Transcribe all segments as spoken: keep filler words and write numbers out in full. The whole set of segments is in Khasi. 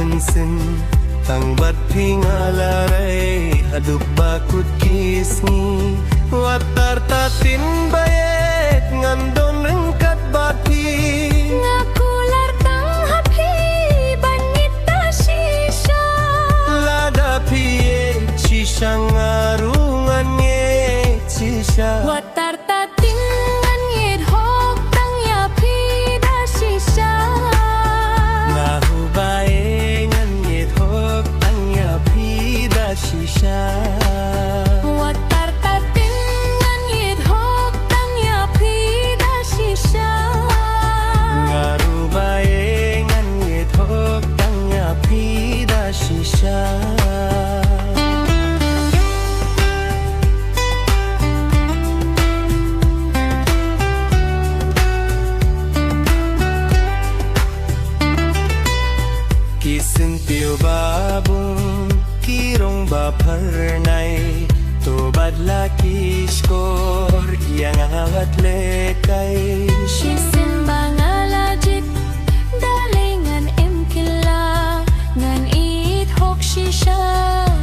Mynsiem, tang bad phi nga la rei haduh ba kut ki sngi. Wat tar ta tin ba ïeit, ngan don ryngkat bad phi. Nga kular tang ha phi ban ïeit da shisha. Lada phi ïeit shisha, nga ruh ngan ïeit shisha. Wat tar ta tin ngan ïeit hok tang ïa phi da shisha. Nga hu ba e ngan ïeit hok tang ïa phi da shisha. Wat tar ta tin ngan ïeit hok tang ïa phi da shisha. Nga ruh ba e ngan ïeit hok tang ïa phi da shisha. Ki syntiew ba bun, ki rong ba phyrnai, to bad la ki shkor, ïa nga wat leh kai. Shisien ba nga la jied, da lei ngan im kylla, ngan ïeit hok shisha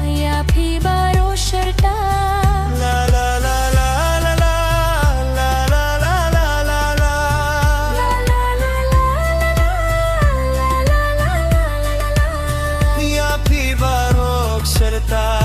ïa phi baroh shyrta. La la la la la la. Ïa phi baroh shyrta.